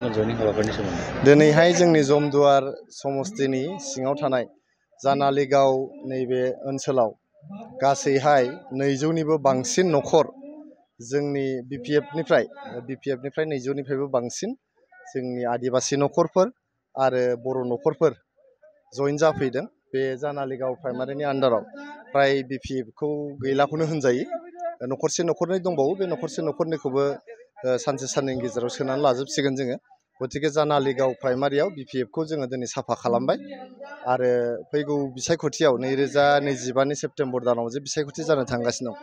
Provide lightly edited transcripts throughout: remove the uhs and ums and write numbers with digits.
दिनैहाय जोंनि जमदुवार समस्तिनि सिङाव थानाय जानालिगाव नैबे ओनसोलाव गासैहाय 200निबो बांसिन नखर जोंनि बिपिएफनिफ्राय 200निफ्रायबो बांसिन जोंनि आदिबासि नखरफोर आरो बर' नखरफोर जइन जाफैदों बे जानालिगाव प्राइमारिनि आन्डाराव फ्राय बिपिएफखौ गैलाखौनो होनजायो नखरसे नखरनै दंबावो बे नखरसे नखरनैखौबो सानसे साननैनि गेजेराव सोनानै लाजोबसिगोन जोङो गतिके जानालिगाव प्राइमारियाव बिपिएफखौ जोङो दिनै साफा खालामबाय आरो फैगौ बिसायख'थियाव 2025नि सेप्तेम्बर दानाव जे बिसायख'थि जानो थांगासिनो दं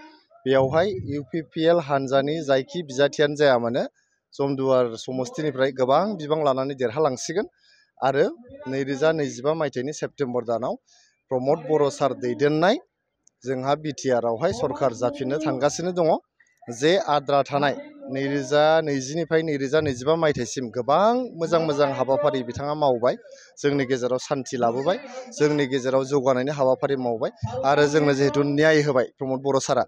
बेयावहाय इउपिपिएल हानजानि जायखि बिजाथियानो जाया मानो जमदुवार समस्तिनिफ्राय गोबां बिबां लानानै देरहालांसिगोन आरो 2025 मायथाइनि सेप्तेम्बर दानाव प्रमद बर' सार दैदेननाय जोंहा बिटिआरआवहाय सरकार जाफिननो थांगासिनो दङ जे आद्रा थानाय 2020निफ्राय 2025 मायथाइसिम गोबां मोजां हाबाफारि बिथाङा मावबाय जोंनि गेजेराव सान्थि लाबोबाय जोंनि गेजेराव जौगानायनि हाबाफारि मावबाय आरो जोंनो जिहेतु न्याय होबाय प्रमद बर' सारा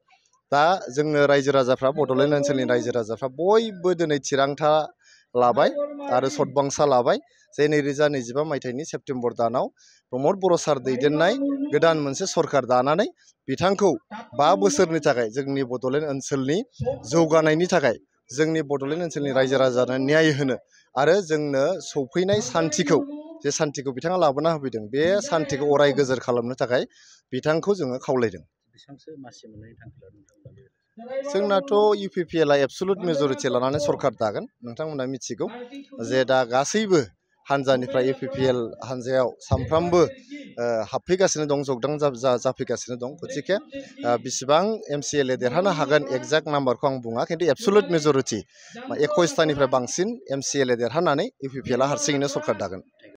दा जोंनो रायजो राजाफ्रा बड'लेण्ड ओनसोलनि रायजो राजाफ्रा बयबो दिनै थिरांथा लाबाय आरो सतबांसा लाबाय जे 2025 मायथाइनि सेप्तेम्बर दानाव प्रमद बर' सार दैदेननाय गोदान मोनसे सरकार दानानै बिथांखौ 5 बोसोरनि थाखाय जोंनि बड'लेण्ड ओनसोलनि जौगानायनि थाखाय जोंनि बड'लेण्ड ओनसोलनि रायजो राजानो न्याय होनो आरो जोंनो सौफैनाय सान्थिखौ बिथाङा लाबोना होफैदों बे सान्थिखौ अराय गोजोर खालामनो थाखाय बिथांखौ जोङो खावलायदों। जोंनाथ' इउपिपिएलआ एबसुलुट मेजरिटि लानानै सरकार दागोन नोंथांमोना मिथिगौ जे दा गासैबो हानजानिफ्राय इउपिपिएल हानजायाव सामफ्रामबो हाबफैगासिनो दं जगदान जाफैगासिनो दं गतिके बिसिबां एमसिएलए देरहानो हागोन एक्जेक्ट नाम्बारखौ आं बुङा खिन्थु एबसुलुट मेजरिटि 21थानिफ्राय बांसिन एमसिएलए देरहानानै इउपिपिएलआ हारसिङैनो सरकार दागोन।